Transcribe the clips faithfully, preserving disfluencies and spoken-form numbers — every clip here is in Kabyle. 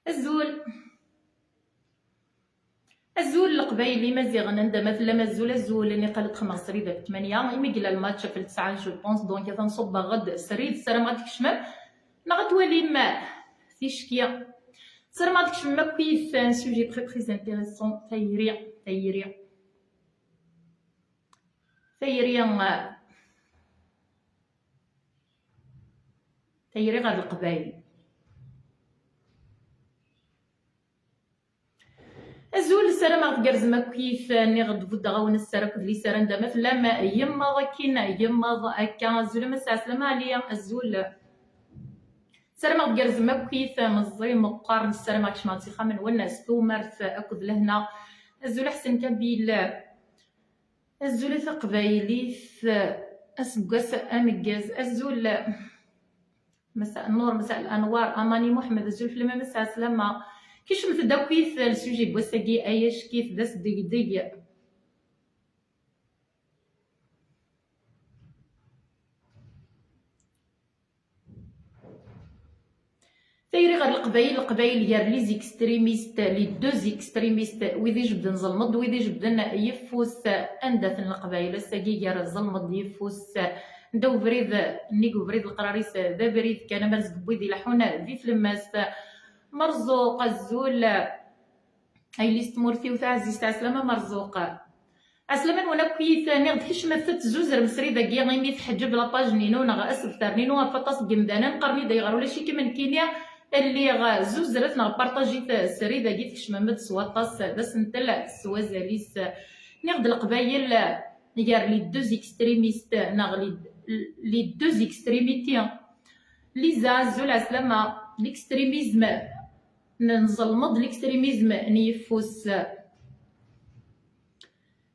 Azul. Azul Leqbayel Imaziɣen, anda ma tellam, azul, azul, niqal ad xedmeɣ srid ɣef tmanya, imi yella lmatch ɣef ltesɛa, je pense, donc atan ṣubbeɣ-d srid, ssarameɣ ad tkecmem, neɣ ad twalim ticki. Ssarameɣ ad tkecmem akkit, un sujet très, très intéressant, tayri, tayri, tayri, tayri ɣer Leqbayel. Azul, ssarameɣ tgerrzem akkit, nniɣ-d buddeɣ-awen sser akked liser anda ma tellam, yemmaḍ akkin, yemmaḍ akka. Azul a Massa Ɛeslama Ɛli, azul. Ssarameɣ tgerrzem akkit, meẓẓi, meqqar, ssarameɣ kecmeɣ-d s ixxamen-nwen s tumert akked lehna. Azul a Ḥsen Kabil, azul a taqbaylit, aseggas ameggaz, azul. مساء النور، مساء الأنوار، أماني محمد، azul fell-am a Massa Ɛeslama. Kecmet-d akkit le sujet n wass-agi, ay acki-t d asdegdeg. Tayri ɣer Leqbayel, Leqbayel gar les extrémistes, les deux extrémistes, wid ijebden ẓelmeḍ, wid ijebden yeffus. Anda-ten Leqbayel ass-agi gar ẓelmeḍ d yeffus? Nda ubrid, nnig ubrid leqrar-is d abrid kan, amerz n wid ileḥḥun di tlemmast. Merzuq, azul. Ay yelli-s n tmurt-iw taɛzizt, ɛeslama Merzuq. Ɛeslama-nwen akkit, nniɣ-d kecmet-d, tzuzrem srid-agi imi teḥǧeb la page-nni-inu neɣ asebter-nni-inu ɣef waṭas n yemdanen qqaren-iyi-d ayɣer ulac-ikem nekkini. Lliɣ zuzret neɣ partajit srid-agi, tkecmem-d s waṭas d asentel s wazal-is. Nniɣ-d Leqbayel gar les deux extrémistes neɣ les, les deux extrémités. Liza, azul, ɛeslama. L'extrémisme n ẓelmeḍ, l'extrémisme n yeffus.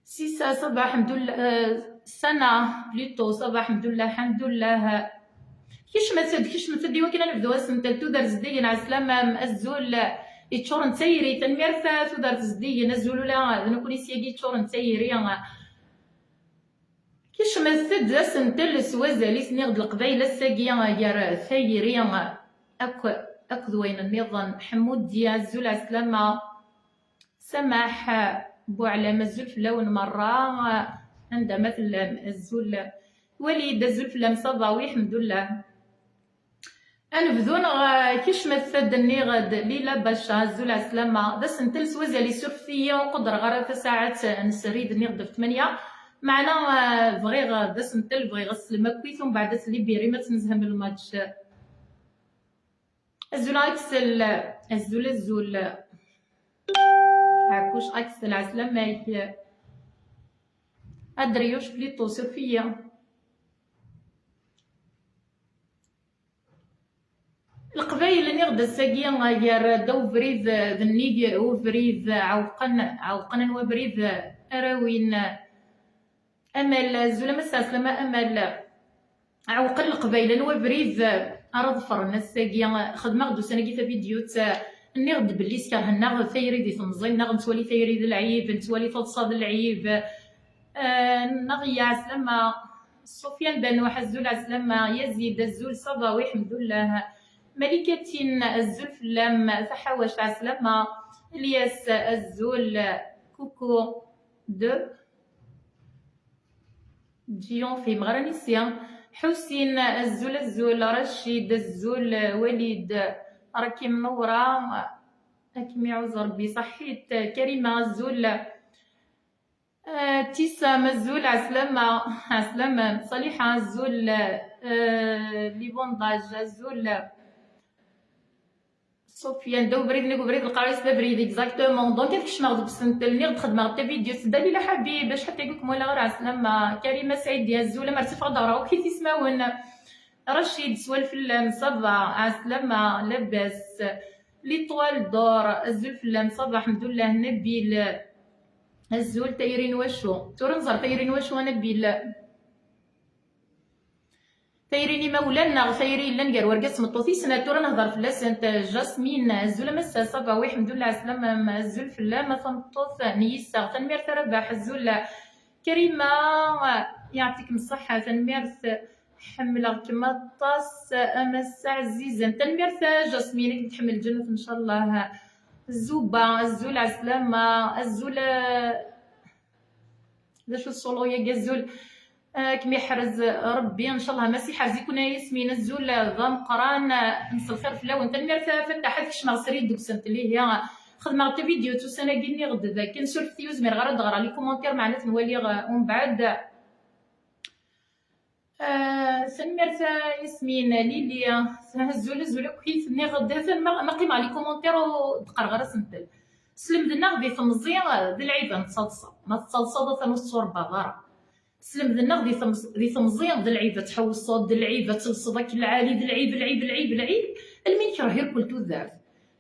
Sisa, ça va, ḥemdullah, euh, Sana, plutôt, ça va, ḥemdullah, ḥemdullah. Kecmet-d, kecmet-d, iwakken ad nebdu asentel. Tudert zeddigen, ɛeslama-m, azul, yeččuren d tayri, tanemmirt. Tudert zeddigen, azul ula d nekkni syagi yeččuren d tayri. Kecmet-d d asentel s wazal-is, nniɣ-d Leqbayel ass-agi gar tayri akk, akked wayen nniḍen. Ḥemmudi, azul, ɛeslama. Samaḥ Buɛlam, azul fell-awen merra, anda ma tellam, azul. Walid, azul fell-am, ça va, oui, ḥemdullah. Ad nebdu neɣ, eh, kecmet-d, nniɣ-d Lila Baca, azul, ɛeslama. D asentel s wazal, isurfet-iyi, ur qudreɣ ara tasaɛet n srid, nniɣ-d ɣef tmanya. Meɛna, eh, bɣiɣ, eh, d asentel, bɣiɣ ad slem akkit, umbeɛd ad tlibirim, ad tnezhem lmatch. Azul Aksel, azul, azul. Ɛekkuc Aksel, ɛeslama-k. Adriyuc plutôt, suref-iyi. Leqbayel, nniɣ-d ass-agi, gar ddaw ubrid d nnig ubrid, ɛewqen, ɛewqen anwa abrid ara awin. Amal, azul a Massa Ɛeslama, amal. Ɛewqen Leqbayel anwa abrid ara ḍefren ass-agi. Xedmeɣ-d ussan-agi tavidyut, nniɣ-d belli skerhen-aɣ tayri di temẓi-nneɣ, nettwali tayri d lɛib, nettwali taḍsa d lɛib. Eh, neɣ ya ɛeslama. Sufyan Banuḥ, azul, ɛeslama. Yazid, azul, ça va, oui, ḥemdullah. Malikatin, azul fell-am. Taḥawact, ɛeslama. Ilyas, azul. Coucou de Gion, fhimeɣ ara nisya. Ḥusin, azul, azul. Racid, azul. Walid, raki mnewra. Ad kem-iɛuz Rebbi, ṣaḥḥit. Karima, azul. Eh, Tisam, azul, ɛeslama, ɛeslama. Ṣaliḥa, azul. Eh, les bandages, azul. Sofia, ddaw ubrid, nnig ubrid, leqrar-is d abrid, exactement. Donc, ad kecmeɣ deg usentel, nniɣ-d xedmeɣ-d tavidyut. Dalila Ḥabib, acḥal tagi ur kem-walaɣ ara, ɛeslama. Karima Saɛidi, azul, amer ttafeɣ ad d-ɣreɣ akk ismawen. Racid, swal fell-am, ça va, ɛeslama, labas. L'étoile d'or, azul fell-am, ça va, ḥemdullah. Nabil, azul, tayri n wacu? Tura nẓer tayri n wacu, a Nabil? Tayri n imawlan neɣ tayri yellan gar wergaz d tmeṭṭut-is? Tura nehder fell-asent. Jasmine, azul a Massa, ça va, oui, ḥemdullah, ɛeslama, azul fell-am a tameṭṭut n yiseɣ, tanemmirt a Rabaḥ, azul. Karima, yeɛṭikem ṣṣeḥḥa, tanemmirt. Ḥemmleɣ-kem aṭas a massa ɛzizen. Tanemmirt a Jasmine, ad kem-tḥemmel lǧennet ncallah. Zuba, azul ɛeslama, azul, eh, d acu ṣṣulu-yagi, azul. Eh, ad kem-iḥrez Rebbi ncallah, Mass iḥrez-iken a Yasmine, azul d ameqqran, eh, mselxir fell-awen. Tanemmirt a Fattaḥ, ad kecmeɣ srid deg usentel, ihi xedmeɣ-d tavidyut ussan-agi, nniɣ-d dakken surfet-iyi, ur zmireɣ ara ad d-ɣreɣ les commentaires, meɛna ad ten-waliɣ, eh, umbeɛd. Ah, tanemmirt a Yasmin, Lili, azul, azul akkit, nniɣ-d atan ma, ma qqimeɣ les commentaires ur d-qqareɣ ara asentel. Slemden-aɣ di temẓi, ah, d lɛib ad nettaḍsa. Ma tettaḍsaḍ atan ur tetturebbaḍ ara. Slemden-aɣ di temẓ-, di temẓi d lɛib ad tḥewṣeḍ, d lɛib ad telseḍ akken lɛali, d lɛib, lɛib, lɛib, lɛib, almi nekreh irkul tudert.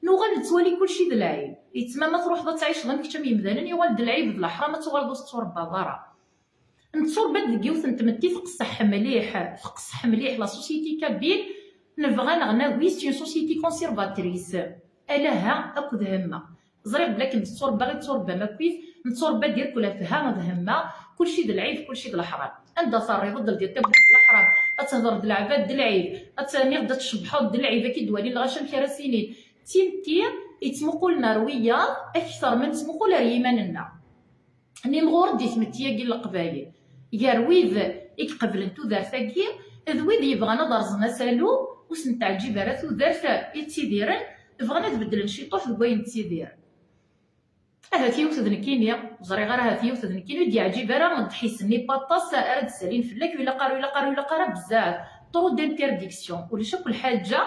Nuɣal nettwali kulci d lɛib. Yettma ma truḥeḍ ad tɛiceḍ am kečč am yemdanen, yuɣal d lɛib d leḥram ad tuɣaleḍ ur tetturebbaḍ ara. Netturebba-d deg yiwet n tmetti teqseḥ mliḥ, teqseḥ mliḥ la société kabyle, nebɣa neɣ nagi, c'est une société conservatrice. Alaha akked hemma. Ẓriɣ belli akken tetturebba i tetturebbam akkit, netturebba-d irkul ɣef ha d hemma, kulci d lɛib, kulci d leḥram. Anda terriḍ ad d-teldiḍ tawwurt d leḥram, ad tehdeṛ d leɛbad d lɛib, ad terniḍ ad tcebbḥeḍ d lɛib, ad k-id-walin lɣaci amek ara s-inin. D timetti yettmuqulen ar wiyaḍ akteṛ ma nettmuqul ar yiman-nneɣ. Nimɣur di tmetti-agi n Leqbayel, gar wid i iqeblen tudert-agi d wid yebɣan ad rẓen asalu, ur sen-teɛǧib ara tudert i ttidiren, bɣan ad beddlen ciṭuḥ deg wayen ttidiren. Ahat yiwet d nekkini, ẓriɣ ara ahat yiwet d nekkini ur d-yeɛǧib ara ddḥis-nni n waṭas ara d-ssalin fell-ak, ur ilaq ara, ur ilaq ara, ur ilaq ara bezzaf, trop d'interdiction, ulac akk lḥaǧa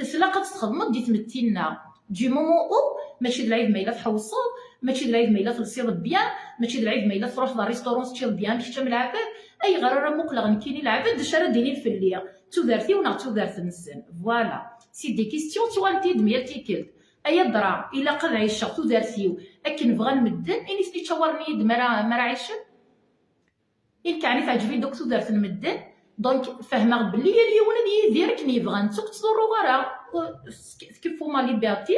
tlaq ad tt-txedmeḍ di tmetti-nneɣ. Du moment où, mačči d lɛib ma yella tḥewṣeḍ, mačči d lɛib ma yella telsiḍ bien, mačči d lɛib ma yella truḥeḍ ar restaurant teččiḍ bien, kečč am leɛbad, ayɣer ara muqleɣ nekkini leɛbad, d acu ara d-inin fell-i? D tudert-iw neɣ d tudert-nsen? Voilà. C'est des questions ttɣalent-iyi-d myal tikkelt. Ay adra, ilaq ad ɛiceɣ tudert-iw akken bɣan medden, initen iččawaren-iyi-d mi ara, mi ara ɛicen. Imkeɛni teɛǧeb-iyi-d akk tudert n medden, donc fehmeɣ belli yal yiwen ad yidir akken yebɣa, netta ur k-ttḍurruɣ ara. Ur-, tk-, tkeffu ma liberté,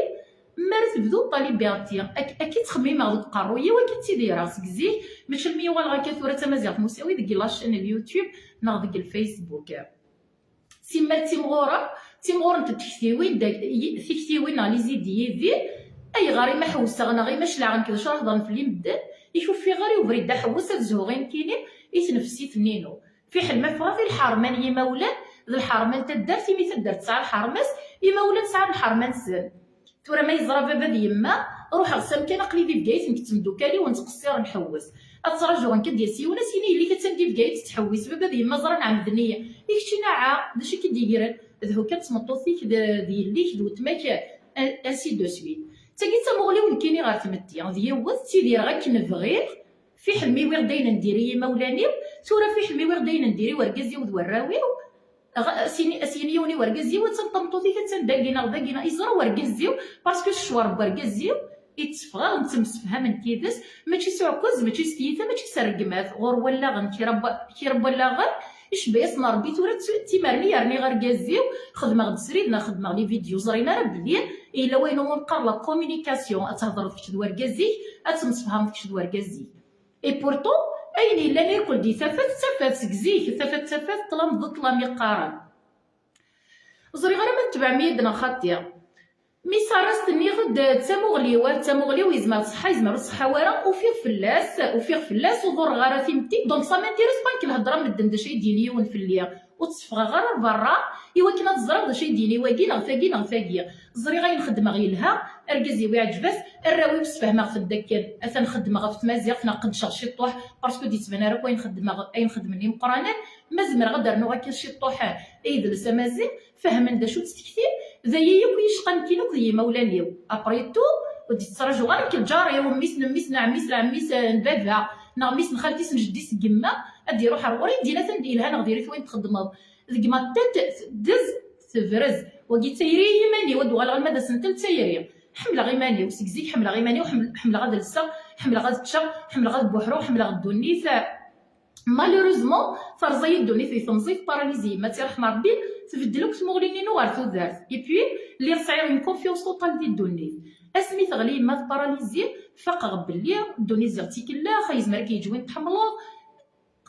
mi ara tebdu ta liberté. Ak-, akka i ttxemmimeɣ deg uqerruy-iw, akka i ttidireɣ seg zik, mačči almi uɣaleɣ akka tura d tamaziɣt n usawi deg la chaîne n YouTube neɣ deg Facebook. Simmal ttimɣureɣ, ttimɣurent-d tektiwin, da-, yi-, tiktiwin neɣ les idées yid-i, ayɣer i ma ḥewseɣ neɣ i ma celɛeɣ nekk d acu ara hedren fell-i medden, i k-uffiɣ ara i ubrid d aḥewwes ad zhuɣ i nekkini, i tnefsit-nni-inu. Fiḥel ma ffɣeɣ i lḥerma n yimawlan, d lḥerma n taddart, imi taddart tesɛa lḥerma-s, imawlan sɛan lḥerma-nsen. Tura ma yeẓra baba d yemma, ruḥeɣ s amkan, aql-i di Bgayet nekk d temdukal-iw, nettqessir nḥewwes. Ad ttṛajuɣ nekk ad d-yas yiwen, ad s-yini yelli-k attan di Bgayet tettḥewwis, baba d yemma ẓran ɛemmden-iyi. I keččini aɛa, d acu i k-id-yegren? D hu kan d tmeṭṭut-ik, d, d yelli-k, d weltma-k, a-, ainsi de suite. D tagi d tamuɣli-w nekkini ɣer tmetti, d yiwet, ttidireɣ akken bɣiɣ, fiḥel mi wwiɣ-d ayen n diri i yimawlan-iw, tura fiḥel mi wwiɣ-d ayen n diri i wergaz-iw d warraw-iw, Ɣ-, a s-yini, a s-yini yiwen i wergaz-iw, attan tameṭṭut-ik, attan dagi neɣ dagi neɣ, yeẓra wergaz-iw, parce que ccwar n wergaz-iw i tteffɣeɣ, nettemsefham nekk yid-s, mačči s uɛekkaz, mačči s tyita, mačči s rregmat, ɣur wallaɣen, kra n wa-, kra n wallaɣen, icebba-yasen Rebbi, tura ttu-, timerni yerniɣ argaz-iw, xedmeɣ-d srid neɣ xedmeɣ les vidéos, ẓrin ara belli yella wayen umi neqqar la communication, ad thedreḍ kečč d wergaz-ik, ad temsefhameḍ kečč d wergaz-ik. Et pourtant, ayen yellan irkel di tafat d tafat seg zik, tafat d tafat, ṭṭlam d ṭṭlam i qqaren. Ẓriɣ ara ma tetebɛem-iyi-d neɣ xaṭi. Mi Sarah s-tenniɣ-d d tamuɣli-w, ar d tamuɣli-w, yezmer tṣeḥḥa, yezmer ur tṣeḥḥa wara, ufiɣ fell-as, ufiɣ fell-as, ur ḍurreɣ ara timetti, donc ça m'intéresse pas nekk lhedra n medden d acu ay d-yini yiwen fell-i. Ur tteffɣeɣ ara berra i wakken ad ẓreɣ d acu ay d-yini wagi neɣ tagi neɣ tagi. Ẓriɣ ayen xeddmeɣ yelha, argaz-iw iɛǧeb-as, arraw-iw sfehmeɣ-ten-d akken atan xeddmeɣ ɣef tmaziɣt neɣ qeddceɣ ciṭuḥ, parce que ur d-yettban ara akk ayen xeddmeɣ, ayen xeddmen imeqqranen. Ma zemreɣ ad d-rnuɣ akka ciṭuḥ i yidles amaziɣ, fehmen d acu d-stektin, d aya yakk i yi-yecqan nekkini akked yimawlan-iw. Après tout, ur d-yettraǧu ara nekk lǧar-iw, mmi-s n mmi-s n ɛemmi-s n ɛemmi-s n baba, neɣ mmi-s n xalti-s n jeddi-s n yemma, ad d-iruḥ ar ɣur-i, ad d-yini atan yelha neɣ diri-t wayen txeddmeḍ. Deg ma ttant teddez, tebrez. Wagi d tayri i yiman-iw, ad d-uɣaleɣ alma d asentel d tayri. Ḥemmleɣ iman-iw, seg zik ḥemmleɣ iman-iw, ḥemmel-, ḥemmleɣ ad lseɣ, ḥemmleɣ ad ččeɣ, ḥemmleɣ ad buḥruɣ, ḥemmleɣ ddunit. Malheureusement, terẓa-yi ddunit di temẓi, paralysie, ma tt-iṛḥem Ṛebbi, tbeddel akk tmuɣli-inu ɣer tudert. Et puis, lliɣ sɛiɣ une confiance totale di ddunit. Asmi teɣli yemma tparalysie, faqeɣ belli ddunit ziɣ d tikellax, yezmer ad k-yeǧǧ win tḥemmleḍ.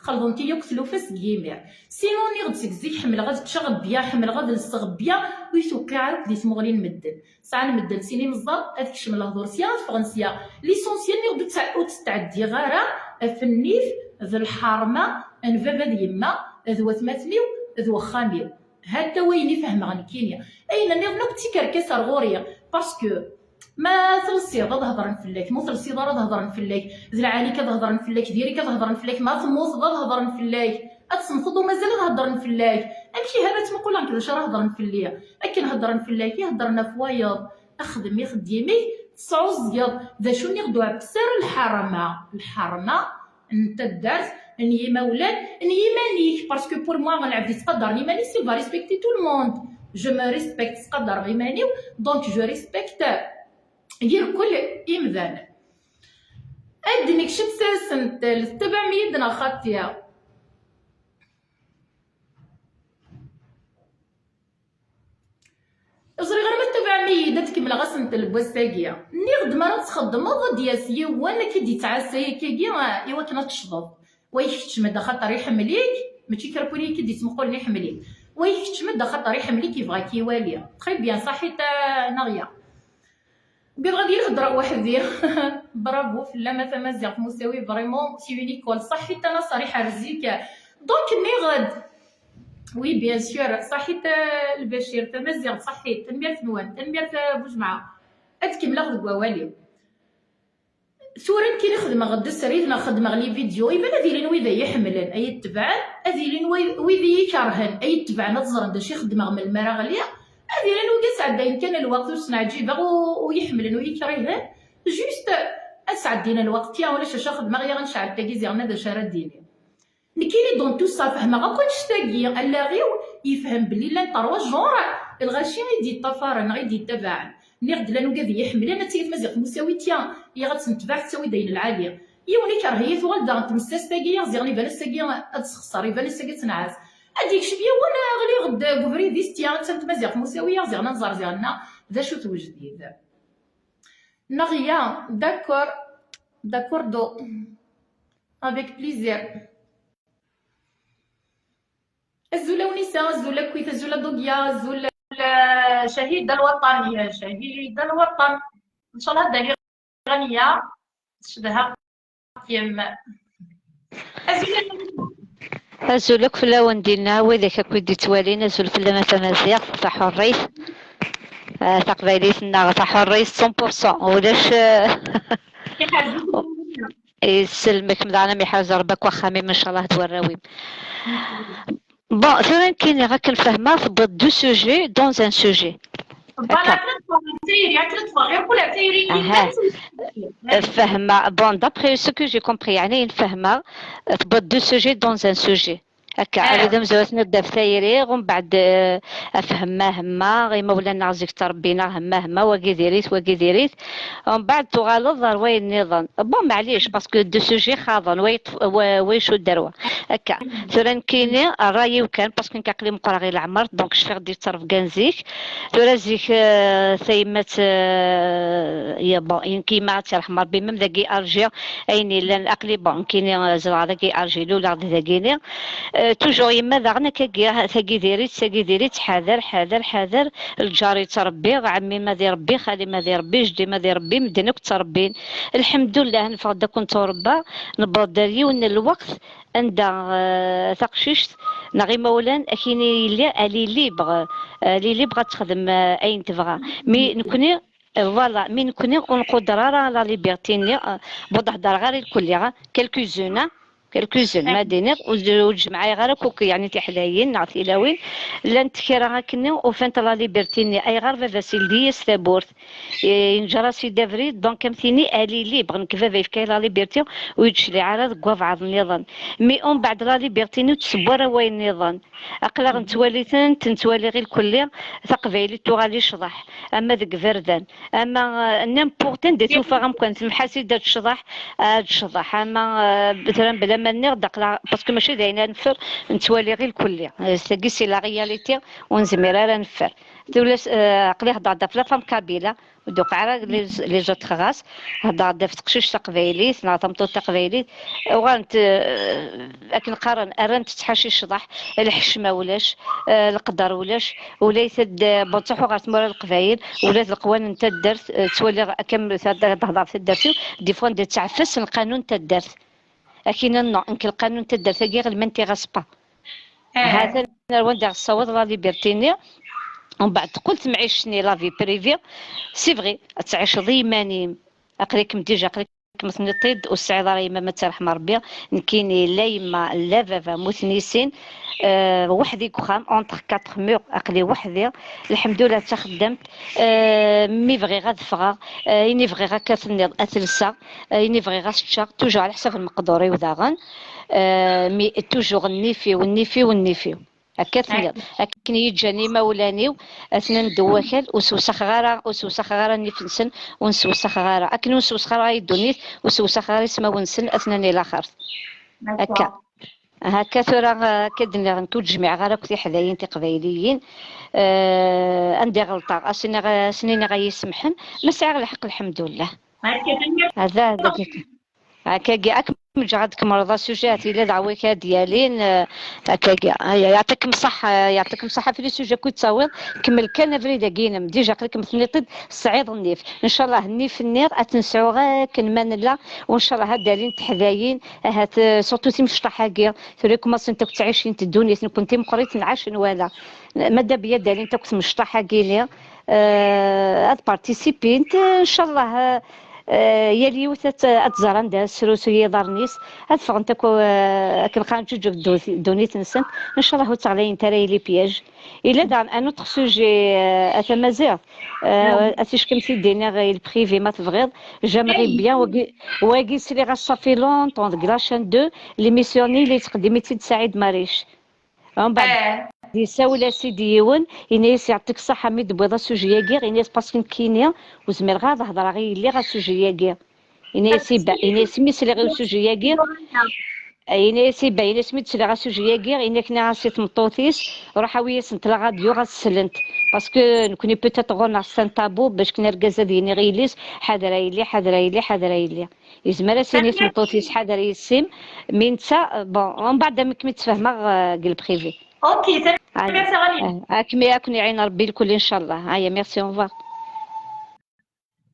Qelḍent-iyi akk tlufa seg yimir. Sinon, nniɣ-d seg zik ḥemmleɣ ad ččeɣ bya, ḥemmleɣ ad lseɣ bya, ur yi-tewqiɛ ara akk di tmuɣli n medden. Sɛan medden sin imeẓẓaɣ, ad kecmen lehdur sya, ad ffɣen sya. L'essentiel, nniɣ-d ur tt-, ur tt-ttɛeddiɣ ara ɣef nnif d lḥerma n baba d yemma, d watmaten-iw, d wexxam-iw. Hatta wayen i fehmeɣ nekkini. Ayen nniḍen akk d tikerkas ar ɣur-i. Parce que ma telsiḍ ad hedren fell-ak, ma ur telsiḍ ara ad hedren fell-ak, d lɛali-k ad hedren fell-ak, diri-k ad hedren fell-ak, ma temmuteḍ ad hedren fell-ak, ad temmteḍ u mazal ad hedren fell-ak. Amek ihi ara ttmuquleɣ nekk d acu ara hedren fell-i? Akken hedren fell-ak i heddren ɣef wayeḍ. Xdem ixeddim-ik, tesɛuẓẓgeḍ. D acu nniɣ-d, ur ɛebbes ara lḥerma. Lḥerma n taddart, n yimawlan, n yiman-ik, parce que pour moi, lɛebd yettqadaren iman-is, il va respecter tout le monde. Je me respecte, ttqadareɣ iman-iw, donc je respecte irkul imdanen. Ad d-nekcem s asentel, tettabaɛem-iyi-d neɣ xaṭi? Ur ẓriɣ ara ma tettabaɛem-iyi-d, ad kemmleɣ asentel n wass-agi. Nniɣ-d mi ara txeddmeḍ, ad d-yas yiwen ad k-id-yettɛassa akkagi, ah, i wakken ad tecḍeḍ. Wa ikeččem-d axaṭer iḥemmel-ik, mačči kra n win i k-id-yettmuqulen iḥemmel-ik. Wa ikeččem-d axaṭer iḥemmel-ik, yebɣa ad k-iwali. Très bien, ṣaḥit, ah, neɣ ya. Wwiɣ ad yi-heddreɣ weḥd-i. Bravo fell-am a tamaziɣt Musawi, vraiment, c'est une école. Ṣaḥit a Naṣer, iḥrez-ik. Donc, nniɣ-d. Oui, bien sûr. Ṣaḥit, euh, Lbacir, tamaziɣt, ṣaḥit. Tanemmirt-nwen, tanemmirt, euh, Bujemɛa. Ad kemmleɣ deg wawal-iw. Tura nekkini xedmeɣ-d srid neɣ xedmeɣ les vidéos, iban ad ilin wid ay iḥemmlen, ay itebɛen, ad ilin wid, wid i yi-kerhen, ay itebɛen ad ẓren d acu i xeddmeɣ melmi ara ɣliɣ, ad ilin wid i sɛeddayen kan lweqt ur sneɛǧibeɣ, u, u yi-ḥemmlen u yi-krihen, juste ad sɛeddin lweqt, tiens, ulac acu xedmeɣ, yaɣ necɛel tagi ziɣen d acu ara d-inin. Nekkini, dans tout ça, fehmeɣ akk annect-agi, allaɣ-iw yefhem belli llan trois genres, lɣaci i d-yeṭṭafaren neɣ i d-yettabaɛen. Nniɣ-d, llan wigad i yi-ḥemmlen, ad tili tmaziɣt Musawi, tiens, yaɣ ad tt-netbeɛ, tettawi-d ayen lɛali. Yiwen ikerh-iyi, tuɣal daɣen tmessast-agi, yaɣ ziɣen iban ass-agi ad tessexṣer, iban ass-agi ad tenɛas. Ad d-yekcem yiwen, ɣliɣ-d deg ubrid-is, tiens, attan tmaziɣt Musawi, yaɣ ziɣen ad nẓer ziɣen d acu-t wejdid. Neɣ ya, d'accord, d'accordo. Avec plaisir. Azul a Wnisa, azul akkit, azul a Dugya, azul a Cahida Lwaṭan, ya Cahida Lwaṭan. Ncallah ad d-aliɣ ɣaniya, cedhaɣ-kem. Azul a Wnisa. Azul akk fell-awen dinna, widak akk i d-ittwalin, azul fell-am a tamaziɣt, taḥurrit. Ah, taqbaylit-nneɣ taḥurrit, cent pour cent, ulac, ah, Iḥrez-ikem. Yesselmek, mdaɣen am iḥrez Rebbi akk axxam-im, ncallah d warraw-im. Bon, tura nekkini akken fehmeɣ, tewwiḍ deux sujets dans un sujet. Voilà, akka. Akken tebɣa tayri, akken tebɣa ɣir kul tayri. Aha. Fehmeɣ, bon, d'après ce que j'ai compris, yeɛni ayen fehmeɣ, tewwiḍ deux sujets dans un sujet. Akka, ah, ad amezruy ad ten-id-taf tayri, umbeɛd, eh, afhem ma hemma, imawlan-nneɣ zik ttrebbin-aɣ hemma hemma, wagi diri-t, wagi diri-t. Umbeɛd tuɣaleḍ ɣer wayen nniḍen. Bon, maɛlic, parce que deux sujets xaḍen, wa yeṭṭef-, wa, wa icudd ar wa. Akka. Tura nekkini, ṛṛay-iw kan, parce que nekk aql-i meqqreɣ i leɛmer, donc cfiɣ-d yettrebgan zik. Tura zik, eh, tayemmat, eh, ya, bon, nekk yemma ad tt-yerḥem Ṛebbi, même dagi Alger, ayen yellan, aql-i, bon, nekkini, eh, zedɣeɣ dagi Alger, luleɣ-d dagini. Euh, toujours yemma daɣen akkagi, tagi diri-tt, tagi diri-tt, ḥader, ḥader, ḥader, lǧar yettrebbi, ɛemmi-m ad irebbi, xali-m ad irebbi, jeddi-m ad irebbi, medden akk ttrebbin. Lḥemdullah, neffeɣ-d akk netturebba, newweḍ-d ar yiwen n lweqt anda, euh, taqcict neɣ imawlan, akini yelli, elle est libre, euh, elle est libre ad texdem, euh, ayen tebɣa. Mi nekni, Voilà, mi nekni ur nquder ara la liberté-nni, euh, bon, ur d-heddreɣ ara i lkulli, ah, quelques-unes, ah, quelques-unes, ma d-iniɣ, ur d-, ur d-jemɛeɣ ara akk, yeɛni tiḥlayin neɣ tilawin, llant kra akkenni, ufant la liberté-nni, ayɣer baba-s ildi-yas tawwurt, eh, yenǧer-as-id abrid, donc am tini, elle est libre, nekk baba yefka-yi la liberté, ur yi-d-tecliɛ ara deg wabɛaḍ nniḍen. Mais umbeɛd la liberté-nni ur d-tesseww ara wayen nniḍen. Aql-aɣ nettwali-tent, nettwali ɣir kulli, taqbaylit tuɣal i ccḍeḥ, ama deg iberdan, ama, euh, n'importe anda tufa amkan, temḥas-id ad tecḍeḥ, ad tecḍeḥ, ama, euh, tura mebla Ma nniɣ-d aql-aɣ, parce que mačči d ayen ara neffer, nettwali ɣir lkulli. Eh, tagi c'est la réalité, ur nezmir ara ad neffer. Tula s-, eh, aql-i heddreɣ-d ɣef la femme kabyle, ur d-tuqiɛ ara les, les autres races. Heddreɣ-d ɣef teqcict taqbaylit neɣ tameṭṭut taqbaylit. Uɣalent, eh, akken qqaren, rrant ttḥaci ccḍeḥ, lḥecma ulac, eh, leqder ulac, ulayt-d, eh, bon, ttruḥuɣ ɣer tmura n Leqbayel, ula d leqwanen n taddart, eh, ttwaliɣ akka m-, ad, ad hedreɣ ɣef taddart-iw, des fois anda ttɛeffas lqanun n taddart. Akkin non, nekk lqanun n taddart-agi ɣer m'intéresse pas. Ha-t-an ar wanda ɣ-tessaweḍ la liberté-nni, umbeɛd teqqel temɛict-nni la vie privée, c'est vrai, ad tɛiceḍ i yiman-im, aql-ikem déjà, aql-ikem tenniḍ-t-id, ur tesɛiḍ ara yemma, ma tt-iṛḥem Ṛebbi, nekkini la yemma, la baba, mmuten i sin, euh, weḥd-i deg uxxam, entre quatre murs, aql-i weḥd-i, lḥemdullah d taxeddamt, euh, mi bɣiɣ ad ffɣeɣ, euh, ini bɣiɣ akka tenniḍ ad t-lseɣ, euh, ini bɣiɣ ad t-ččeɣ, toujours ɛla ḥsab lmeqdur-iw daɣen, euh, mais toujours nnif-iw, nnif-iw, nnif-iw. Akka tenniḍ. Akken i yi-ǧǧan imawlan-iw, atnan ddaw wakal, ur sewsaxeɣ ara, ur sewsaxeɣ ara nnif-nsen, ur n-sewsaxeɣ ara. Akken ur n-sewsaxeɣ ara i ddunit, ur sewsaxeɣ ara ismawen-nsen, atnan i laxert. Akka. Akka tura, eh, akka d-nniɣ, nekk ur d-jmiɛeɣ ara akk tiḥdayin tiqbayliyin. Eh, anda i ɣelṭeɣ, ad s-iniɣ, ad sen-iniɣ ad yi-samḥen, ma sɛiɣ lḥeqq, lḥemdullah. Akka, tanemmirt. Hada, hada. Akkagi, ad kem-ǧǧeɣ ad tkemmleḍ asujet, yella d aɛwik ad d-yalin, eh, akkagi. Aya, yeɛṭikem ṣṣeḥḥa, yeɛṭikem ṣṣeḥḥa ɣef les sujets akk i d-tawiḍ. Kemmel kan abrid-agi-inem. Déjà, aql-ikem tenniḍ-t-id, tesɛiḍ nnif. Ncallah, nnif-nni ad t-nesɛu akken ma nella, u ncallah ad d-alin teḥdayin, ahat, eh, surtout timecṭaḥ-agi, tura kumaṣent akk ttɛicint ddunit, nekkenti meqqrit nɛac nwala. Madda Biya ad d-alint akk tmecṭaḥ-agi-ni, eh, ad participint, eh, ncallah, eh, Eh, yal yiwet ad t-, ad tẓer anda ad tesrusuy iḍarren-is, ad ffɣent akk, eh, akken qqaren ǧuǧug ddunit-nsent, ncallah ur ttaɣlayent ara i les pièges. Yella daɣen un autre sujet, eh, a tamaziɣt, eh, ad tickem-t-id-iniɣ i le privé ma tebɣiḍ, j'aimerais bien, wagi, wagi sliɣ-as ça fait longtemps deg la chaîne deux, l'émission-nni la yettqeddim-itt-id Saɛid Maric. Umbeɛd, yessawel-as-id yiwen, yenna-yas, yeɛṭik ṣṣeḥḥa mi d-tewwiḍ asujet-agi, yenna-yas, parce que nekkini ur zmireɣ ad hedreɣ i yelli ɣef asujet-agi. Yenna-yas, iba, yenna-yas, mi sliɣ i usujet-agi, yenna-yas, iba, yenna-yas, mi d-sliɣ asujet-agi, yenna-k nniɣ-as i tmeṭṭut-is, ruḥ awi-yasent la radio ad slent. Parce que nekkni peut-être ɣur-neɣ c'est un tabou, bac kan argaz ad yini i yelli-s, ḥader a yelli, ḥader a yelli, ḥader a yelli. Yezmer ad s-yini i tmeṭṭut-is ḥader yessi-m, mi netta, bon, umbeɛd ad kem-id-sfehmeɣ, eh, deg le privé. Ok, tanemmirt a Ɣaniya. Eh, ad kem-, ad ken-iɛin Rebbi lkul, ncallah. Aya, merci, au revoir.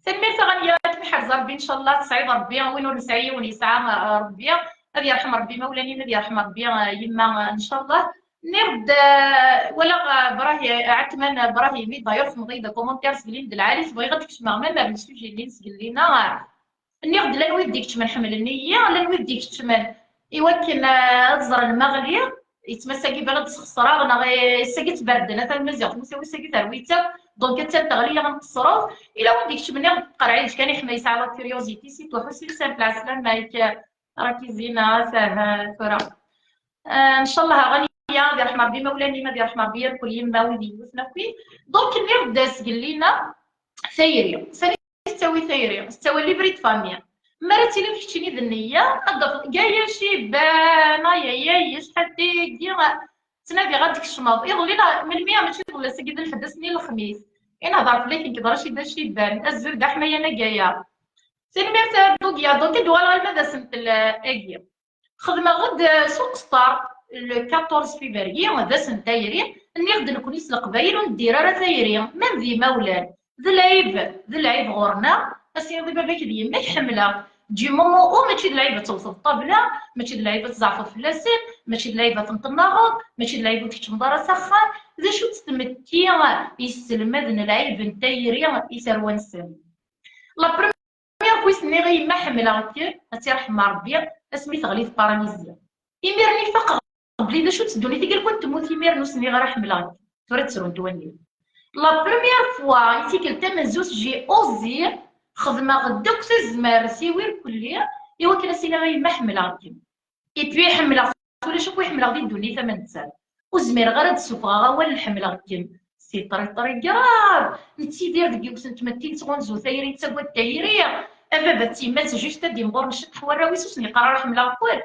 Tanemmirt a Ɣaniya, ad kem-iḥrez Rebbi, ncallah, tesɛiḍ Rebbi, win ur nesɛi yiwen yesɛa, eh, Rebbi, ad yerḥem Rebbi imawlan-im, ad yerḥem Rebbi, eh, yemma, eh, ncallah. Nniɣ-d, eh, walaɣ, eh, Brahi-, Ɛetman, eh, Brahimi, d'ailleurs, tmeḍ-iyi-d commentaire seg Linde Lɛali, bɣiɣ ad d-kecmeɣ même ar le sujet-nni n sgellina. Nniɣ-d, llan wid d-ikeččmen ḥemmlen-iyi, llan wid d-ikeččmen i wakken, eh, ad ẓren ma ɣliɣ, yettmas-agi bɣiɣ ad sxeṣreɣ, neɣ, eh, ass-agi ttberden, atan Maziɣ tmusawi ass-agi terwi-tt akk, donc attan teɣli-yaɣ nqeṣṣreḍ. Ila win d-ikeččmen, nniɣ-d, qerɛic kan, iḥma yesɛa la curiosité, c'est tout, ḥussi-d, c'est un placement, ma yak, eh, raki zina, ata, ha, tura. Eh, ncallah, a Ɣaniya, ad yerḥem Rebbi imawlan-im, ad yerḥem Rebbi irkul yemma, wid yemmuten akk. Donc, nniɣ-d sgellina, tayri. Sani tettawi tayri, tettawi livret de famille. Mi ara tilim keččini d nniya, ad d-tafeḍ, gaya cibban, ayayay, acḥal tigi, ttnadiɣ ad d-kecmeḍ. Iḍelli, la, melmi, mačči iḍelli, ass-agi d lḥedd, ass-nni lexmis. I nehder fell-ak nekk d Racida Cibban, azul d aḥmayan a gaya. Tanemmirt a Dugya, donc ad d-uɣaleɣ alma d asentel, eh, agi. Xedmeɣ-d, eh, s uqesṭer, le quatorze février, d ass n tayri, nniɣ-d nekkni s Leqbayel ur neddir ara tayri, même d imawlan. D lɛib, d lɛib ɣur-neɣ, ad s-tiniḍ i baba-k d yemma-k ḥemmleɣ. Du moment où mačči d lɛib ad tewteḍ ṭṭabla, mačči d lɛib ad tzeɛfeḍ fell-asen, mačči d lɛib ad ten-tennaɣeḍ, mačči d lɛib ur tkeččmeḍ ara s axxam. D acu-tt tmetti yesselmaden lɛib n tayri i tarwa-nsen? La première fois i s-nniɣ i yemma ḥemmleɣ-kem, ad tt-irḥem Rebbi, asmi teɣli tparalizi. Imir-nni faqeɣ belli d acu-tt ddunit-agi, lukan temmut imir-nni ur s-nniɣ ara ḥemmleɣ-kem. Tura ad ttrunt wallen. La première fois, i tikkelt tamenzut, j'ai osé, xedmeɣ-d akk tazmert-iw irkelli i wakken ad s-iniɣ i yemma ḥemmleɣ-kem. Et puis ḥemmleɣ-t ulac akk i ḥemmleɣ di ddunit am nettat. Ur zmireɣ ara ad d-ssufɣeɣ awal n ḥemmleɣ-kem. C'est très, très grave. Nettidir deg yiwet n tmetti, nettɣunzu tayri, nettagad tayri. A baba d tyemmat, juste ad d-imɣuren ciṭṭaḥ warraw-is, ur sen-yeqqar ara ḥemmleɣ-ken.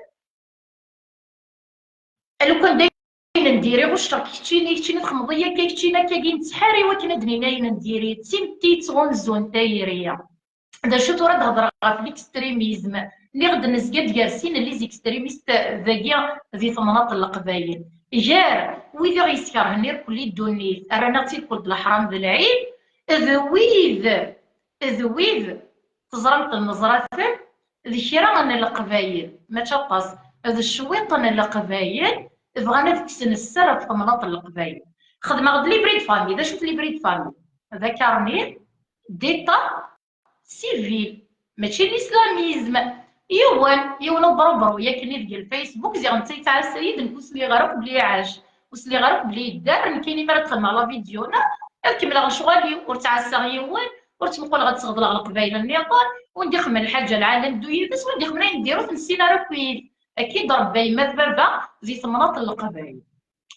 lukan d ayen n diri, ɣucceɣ keččini, keččini txemmeḍ-iyi akka, keččini akka, nettḥari wakken ad d-nini ayen n diri, d timetti yettɣunzun tayri. D acu tura ad d-hedreɣ ɣef l'extrémisme? Nniɣ-d nezga-d gar sin n les extrémistes dagi di temnaḍt n Leqbayel, gar wid i ɣ-yeskerhen irkelli ddunit, rran-aɣ-tt-id kul d leḥram d lɛib, d wid, d wid teẓram-ten, neẓra-ten, d kra n Leqbayel, mačči aṭas, d cwiṭ n Leqbayel bɣan ad kksen sser ɣef temnaḍt n Leqbayel. Xedmeɣ-d livret de famille. D acu-t livret de famille? D akarni d'état civil, mačči n l'islamisme. Yiwen, yiwen ubrubru yakan i deg Facebook, ziɣ netta yettɛassa-yi-d, nekk ur sliɣ ara akk belli iɛac, ur sliɣ ara akk belli yedder, nekkini mi ara d-xedmeɣ la vidéo-na, ad kemmleɣ lecɣal-iw, ur ttɛassaɣ yiwen, ur ttmuquleɣ ad sɣedleɣ Leqbayel nniḍen, win d-ixemmen lḥaǧa lɛali neddu yid-s, win d-ixemmen ayen n diri ur t-nessin ara akk-id. Akka i d-rebba yemma d baba di temnaḍt n Leqbayel.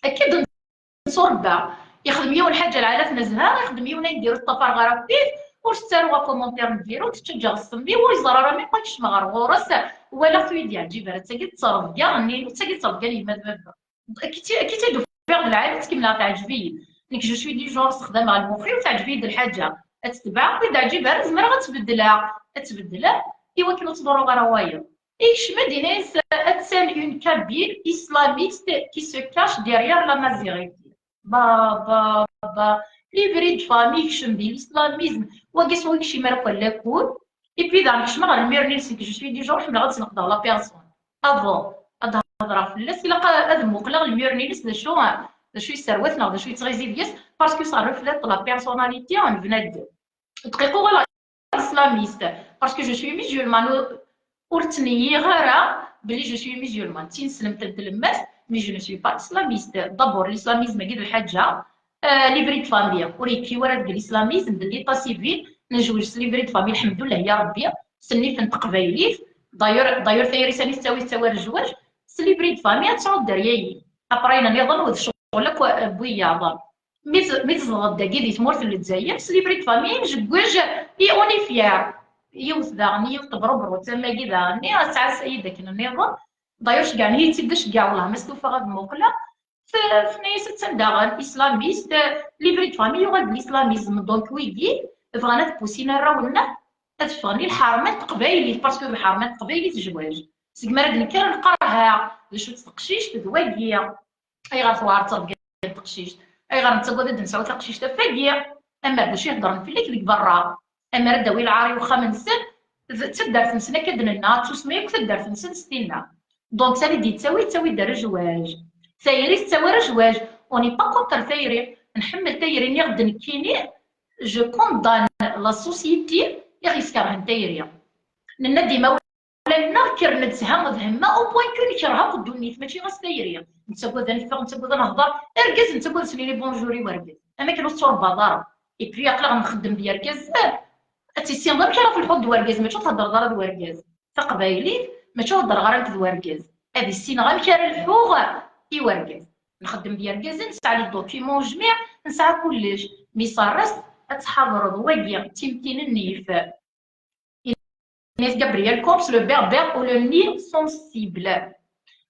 Akka i d-netturebba. Ixdem yiwen lḥaǧa lɛali ad t-nezha, ixdem yiwen ayen n diri ur t-ṭṭafar ara akk-id, ur s-ttaruɣ akumentaṛ n diri, ur t-ttaǧǧaɣ ssem-iw, ur yeẓri ara mi kecmeɣ ɣer ɣur-s, walaɣ-t ur yi-d-yeɛǧib ara, d tagi d ttrebga-nni, d tagi d ttrebga n yemma d baba. Akka i tt-id-ufiɣ d lɛali, ttkemmleɣ teɛǧeb-iyi. Nekk je suis du genre ssexdameɣ lmux-iw, teɛǧeb-iyi-d lḥaǧa, ad tt-tebɛeɣ, ur yi-d-teɛǧib ara, zemreɣ ad tt-beddleɣ, ad tt-beddleɣ i wakken ur ttḍurruɣ ara wayeḍ. Ikcem-d, yenna-yas: "Attan une kabyle islamiste qui se cache derrière la majorité." Ba, ba, ba, livret de famille ikcem di l'islamisme, wagi s wi ikcim ara akk allakur. Et puis daɣen kecmeɣ ɣer lmir-nni-ines, nekk je suis du genre ḥemmleɣ ad sneqdeɣ la personne. Avant ad hedreɣ fell-as, ilaq ad muqleɣ lmir-nni-ines d acu, d acu yesserwat neɣ d acu yettɣizi deg-s, parce que ça reflète la personnalité n bnadem. Dqiqa uɣaleɣ islamiste, parce que je suis musulmane, ur, ur ttneyyiɣ ara belli je suis musulmane, d tineslemt n tlemmast, mais je ne suis pas islamiste. D'abord, l'islamisme-agi d lḥaǧa, euh, livret de famille, ur yekki wara deg l'islamisme, d l'état civil, nezweǧ s livret de famille, lḥemdullah ya Rebbi, s nnif n teqbaylit, d'ailleurs, d'ailleurs, tayri sani tettawi, tettawi ar zzwaǧ, s livret de famille ad tesɛuḍ dderya-yi. Après, ayen nniḍen, u d ccɣel akk n wiyaḍ. Mi t-, mi tzedɣeḍ dagi di tmurt n Lezzayer, s livret de famille, njegwej i on est fier. Yiwet daɣen, yiwet tebrubru d tama-agi daɣen, ad tesɛassa-yi-d akken nniḍen. D'ailleurs, ceggɛen-iyi-tt-id, d aceggeɛ, wellah ma stufaɣ ad muqleɣ. T-, tenna-yas attan daɣen islamiste, livret de famille yuɣal d l'islamisme. Donc, wigi bɣan ad pussin arraw-nneɣ ad ffɣen i lḥerma n teqbaylit, parce que lḥerma n teqbaylit zzwaǧ. Segmi ara d-nekker nqerrha d acu-tt teqcict d wagi. Ayɣer tewɛer ttrebga n teqcict? Ayɣer nettagad ad d-nesɛu taqcict ɣef wagi? Amer d acu i heddren fell-ak deg berra? Amer ad d-tawi lɛar i wexxam-nsen, d taddart-nsen akka d-nenna, ad tsusem akk taddart-nsen s tinna. Donc, sani d-yettawi, yettawi-d ar zzwaǧ. Tayri tettawi ar zzwaǧ. On n'est pas contre tayri. Nḥemmel tayri, nniɣ-d nekkini, je condamne la société i ɣ-yeskerhen tayri. Nenna-d imawlan-nneɣ kkren-d sha d hemma, au point que nekreh akk ddunit, mačči ɣas tayri. Nettagad ad neffeɣ, nettagad ad nehder. Argaz nettagad ad s-nini bonjour i wergaz. Am akken ur tetturebbaḍ ara. Et puis aql-aɣ nxeddem d yergazen. Ad tissineḍ amek ara telḥuḍ d wergaz, mačči ur theddreḍ ara d wergaz. Taqbaylit, mačči ur heddreɣ ara nekk d wergaz. Ad issineɣ amek ara lḥuɣ i wergaz. Nxeddem d yergazen, nesɛa les documents jmiɛ, nesɛa kullec. Mais ça reste ad tḥadreḍ wagi d timetti n nnif. Yenna-yas Gabriel Corse, le berbère ou le nil sensible.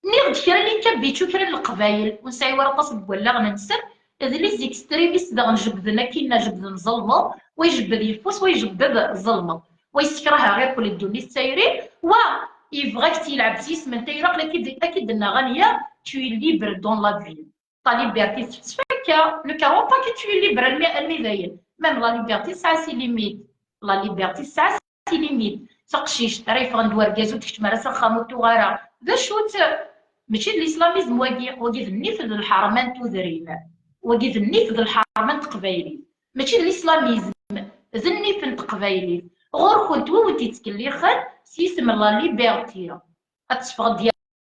Nniɣ-d kra n ikabbiču, kra n leqbayel, ur nesɛi wara aṭas deg wallaɣen-nsen, d les extrémistes daɣen, jebbden akkinna, jebbden zelmeḍ, wa ijebbed yeffus, wa ijebbed zelmeḍ, wa yessekrah aɣ irkel ddunit d tayri, wa yebɣa ad k-yelɛeb s yisem n tayri, aql-ak ad k-id-nnaɣ anya, tu es libre dans la vie. Ta liberté tettfakka, ne crois pas que tu es libre almi, almi dayen. Même la liberté tesɛa ses limites. La liberté tesɛa ses limites. Taqcict ara yeffɣen d wergaz ur d-keččem ara s axxam ur tuɣ ara. D acu-tt? Mačči d l'islamisme wagi, wagi d nnif d lḥerma n tudrin. Wagi d nnif d lḥerma n teqbaylit. Mačči d l'islamisme, d nnif n teqbaylit. Ɣur-kent wi wen-t-yettkellixen s yisem n la liberté. Ad teffɣeḍ d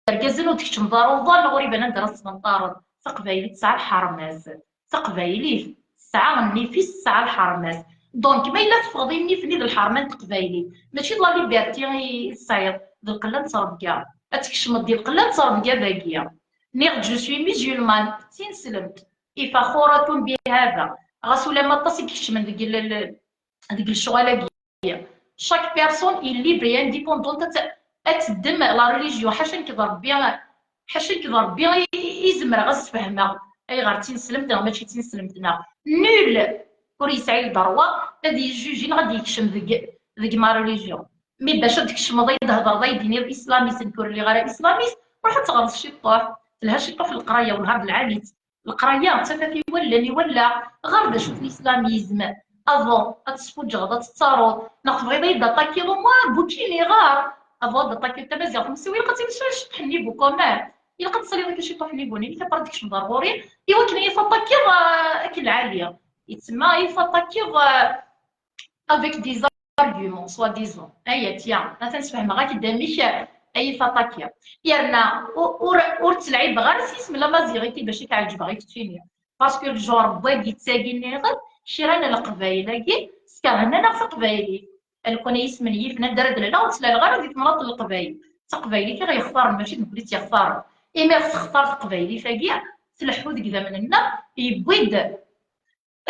yergazen ur d-keččmeḍ ara uḍan, neɣ ur iban anda ara tesmenṭareḍ. Taqbaylit tesɛa lḥerma-s. Taqbaylit tesɛa nnif-is, tesɛa lḥerma-s. Donc, ma yella teffɣeḍ i nnif-nni d lḥerma n teqbaylit, mačči d la liberté i tesɛiḍ, d lqella n ttrebga. Ad tkecmeḍ di lqella n ttrebga dagi. Nniɣ-d, je suis musulmane, d tineslemt, i faxuratun bihada. Ɣas ulamma aṭas i ikeččmen deg l-, l-, deg lecɣal-agi. Chaque personne est libre et indépendante ad t-, ad teddem la religion. Ḥaca nekk d Rebbi, ḥaca nekk d Rebbi i, i, i zemreɣ ad sfehmeɣ ayɣer d tineslemt neɣ mačči d tineslemt neɣ. Nul ur yesɛi le droit ad yejjuji neɣ ad yekcem deg, deg ma religion. Mi bac ad tkecmeḍ ad d-thedreḍ ad d-tiniḍ islamist, nekk ur lliɣ ara islamist, ruḥ ad teɣreḍ ciṭuḥ. Telha ciṭuḥ leqraya, wellah d lɛali-tt. Leqraya d tafat i wallen, i wallaɣ, ɣer d acu-t l'islamizm. Avant ad tesfuǧǧeɣeḍ, ad tettaruḍ, neɣ tebɣiḍ ad yi-d-attakiḍ, au moins Boukine iɣer. Avant ad d-attakiḍ tamaziɣt, msiw ilaq ad tiliḍ ciṭuḥ n niveau quand même. Ilaq ad tesliḍ akka ciṭuḥ n niveau-nni, après ad tkecmeḍ ar ɣur-i, i wakken ad yi-tattakiḍ, euh, akken lɛali. Yettma ad yi-tattakiḍ, euh, avec des arguments, soi-disant. Aya, tiens, atan sfehmeɣ-ak-d amek ay taṭakiḍ. Yerna ur, ur, ur ttleɛɛibeɣ ara s yisem la Maziriti bac i k-ɛeǧbeɣ i keččini. Parce que le genre n wagi d tagi nniɣen, kra n Leqbayel-agi skerhen-aneɣ taqbaylit. Alkun ay ismenyifen anda ara d-laleɣ, ur ttlaleɣ ara di temnaḍt n Leqbayel. D taqbaylit i ɣ-yextaren, mačči d nekkni i tt-yextaren. Imi ɣ-textar teqbaylit-agi, tleḥḥu deg idammen-nneɣ, yewwi-d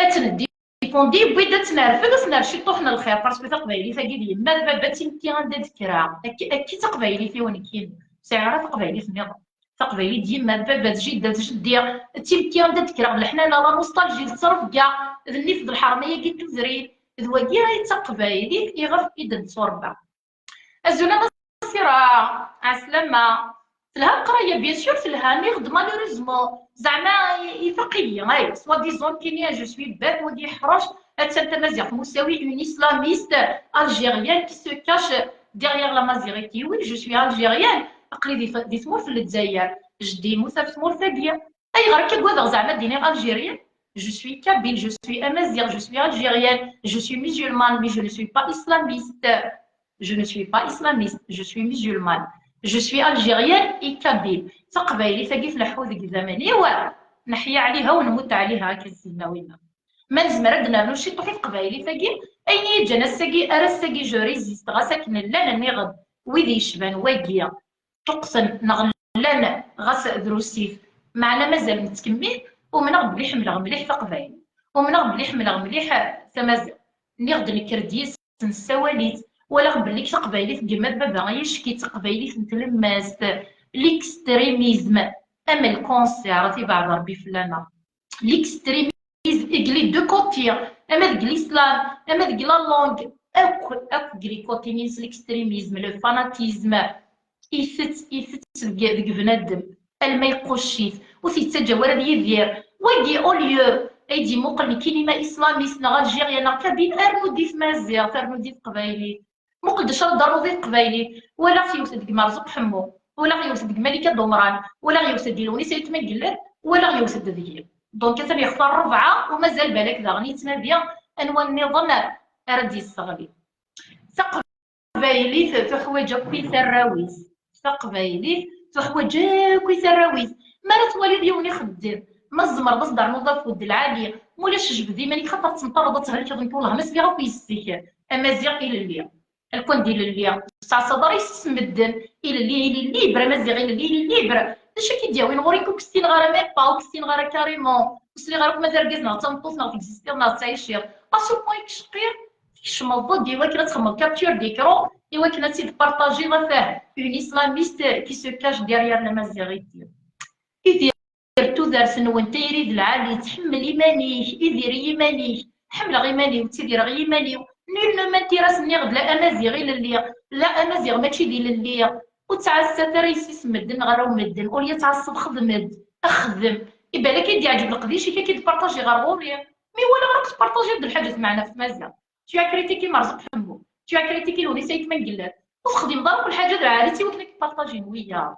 ad tt-neddifundi, yewwi-d ad tt-nerfed, ad tt-nerr ciṭuḥ n lxir, parce que taqbaylit-agi d yemma d baba, d timetti anda d-kkreɣ. Akka, akka i d taqbaylit-iw nekkini. Ur sɛiɣ ara taqbaylit nniḍen. Taqbaylit d yemma d baba, d jidda d jeddi, d timetti anda d-kkreɣ, d leḥnana, la nostalgie, d ttrebga, d nnif d lḥerma-agi n tudrin, d wagi ay d taqbaylit iɣef i d-netturebba. Azul a Nasira, ɛeslama. Telha leqraya, bien sûr telha, nniɣ-d malheureusement, zeɛma i-, ifaq-iyi, ay, soi-disant kini je suis bête, wagi yeḥṛec, attan tamaziɣt n usawi, une islamiste algérienne qui se cache derrière la Maziriti. Oui, je suis algérienne, aql-i di, di tmurt n Lezzayer, jeddi yemmut ɣef tmurt-agi. Ayɣer akka ggwadeɣ zeɛma ad d-iniɣ algérien? Je suis kabyle, je suis amaziɣ, je suis algérienne, je suis musulmane, mais je ne suis pas islamiste. Je ne suis pas islamiste, je suis musulmane. Je suis algérienne et kabyle. Taqbaylit-agi tleḥḥu deg idammen-iw, neḥya ɛliha u nmut ɛliha, akken s-yenna winna. Ma nezmer ad d-nernu ciṭuḥ i teqbaylit-agi, ayen i yi-ǧǧan ass-agi, ar ass-agi je résiste, ɣas akken llan nniɣ-d wid yecban wagi, ṭṭuqqten neɣ llan ɣas drus-it, meɛna mazal nettkemmil. Umneɣ belli ḥemmleɣ mliḥ taqbaylit, umneɣ belli ḥemmleɣ mliḥ tamaziɣt. Nniɣ-d nekker-d yis-s, nessawal-itt, walaɣ belli deg taqbaylit n yemma d baba ay acki d taqbaylit n tlemmast, l'extrémisme, am lkanser, ad t-ibeɛɛed Rebbi fell-aneɣ. L'extrémisme deg les deux côtés, ama deg l'islam, ama deg la langue, akk, akk deg les côtés-nni-ines, l'extrémisme, le fanatisme, itett, itett deg, deg bnadem, alma iqucc-it, ur t-yettaǧǧa wara ad yidir. Wagi, au lieu ay d-imuqel nekkini ma islamiste neɣ algérien neɣ kabyle, arnu-d i tmaziɣt, arnu-d i teqbaylit. Muqel-d acu ara d-ternuḍ i teqbaylit. Walaɣ yiwet deg Merzuq Ḥemmu, walaɣ yiwet deg Malika Dumran, walaɣ yiwet di Lewnis Ayt Mengellat, walaɣ yiwet deg-i. Donc atan yextar rebɛa, u mazal balak daɣen yettnadi anwa nniḍen ara d-yesseɣli. Taqbaylit tuḥwaǧ akk i tarraw-is. Taqbaylit tuḥwaǧ akk i tarraw-is. Mi ara twaliḍ yiwen ixeddem, ma tzemreḍ ad s-d-ternuḍ afud lɛali, ma ulac jbed iman-ik, xaṭer ttemṭareḍ ad thelkeḍ, nekk wellah ma sliɣ akk yes-k. Amaziɣ ilelli. Alkun d ilelli, ur tettɛassaḍ ara yes-s medden. Ilelli, il est libre, Amaziɣ ilelli, il est libre. D acu i k-id-yawin ɣur-i? Ur k-ssineɣ ara même pas, ur k-ssineɣ ara carrément. Ur sliɣ ara akk ma d argaz neɣ d tameṭṭut neɣ teksistiḍ neɣ tettɛiciḍ. À ce point i k-cqiɣ, tkecmeḍ-d i wakken ad txedmeḍ capture d'écran, i wakken ad tt-id-partagiḍ, atah, une islamiste qui se cache derrière l'amaziɣité. Idir tudert-nwen, tayri d lɛali, tḥemmel iman-ik, idir i yiman-ik, ḥemmleɣ iman-iw, ttidireɣ i yiman-iw. Nul ne m'intéresse, nniɣ-d, la amaziɣ ilelli, la amaziɣ mačči d ilelli. Ur ttɛassat ara yes-s medden neɣ arraw medden, au lieu ad tɛasseḍ, xdem-d, xdem. I balak i d-yeɛǧeb leqdic-ik, ad k-id-partajiɣ ɣer ɣur-i. Mi walaɣ ara k-tpartajiḍ d lḥaǧa tmeɛna ɣef Tmaziɣt. Tu as critiqué Merzuq Ḥemmu, tu as critiqué Lewnis Ayt Mengellat. Ur texdimeḍ ara akk lḥaǧa d lɛali-tt i wakken ad k-partajin wiyaḍ.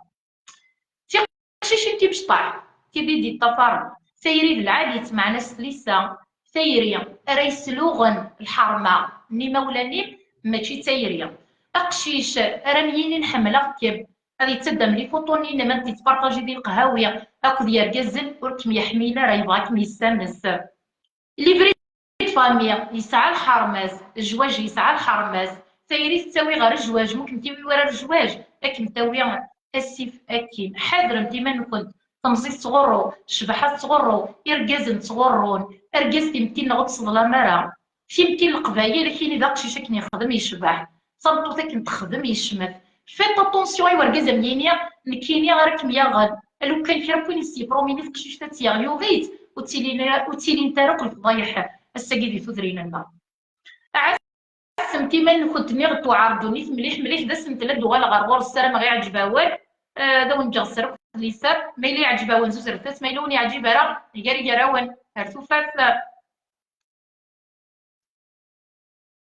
Tiqcicin timecṭaḥ, tid i d-yeṭṭafaren. Tayri d lɛali-tt, meɛna s tlisa, tayri ara yesluɣen lḥerma n yimawlan-im, mačči d tayri. Aqcic ara m-yinin ḥemmleɣ-kem, ad yettaddam les photos-nni-inem, ad t-yettpartaji di lqehhawi akked yergazen, ur kem-yeḥmil ara, yebɣa ad kem-yessames. Les vraies de famille yesɛa lḥerma-s, zzwaǧ yesɛa lḥerma-s, tayri tettawi ɣer zzwaǧ, ma ur kem-tiwi wara zzwaǧ, ad kem-tawi asif akkin. Ḥadremt iman-nkent, temẓi tettɣurru, ccbaḥa tettɣurru, irgazen ttɣurrun, argaz timetti-nneɣ ur t-teḍlam ara. Timetti n Leqbayel, akini d aqcic akken yexdem yecbeḥ, tameṭṭut akken texdem yecmet. Faites attention i wergaz am yini, nekkini ara kem-yaɣen, lukan kra n win i s-yepromini teqcict ad tt-yaɣ yuɣ-itt, ur ttilin ara, ur ttilint ara akk lefḍayeḥ ass-agi di tudrin-nneɣ. Ɛassemt iman-nkent, nniɣ-d tuɛer ddunit mliḥ mliḥ, d asentel ad d-uɣaleɣ ɣer ɣur-s, ssarameɣ iɛǧeb-awen. Eh, ad awen-ǧǧeɣ sser akked liser, ma yella iɛǧeb-awen zuzret-as, ma yella ur yeɛǧib ara, gar gar-awen ar tufat.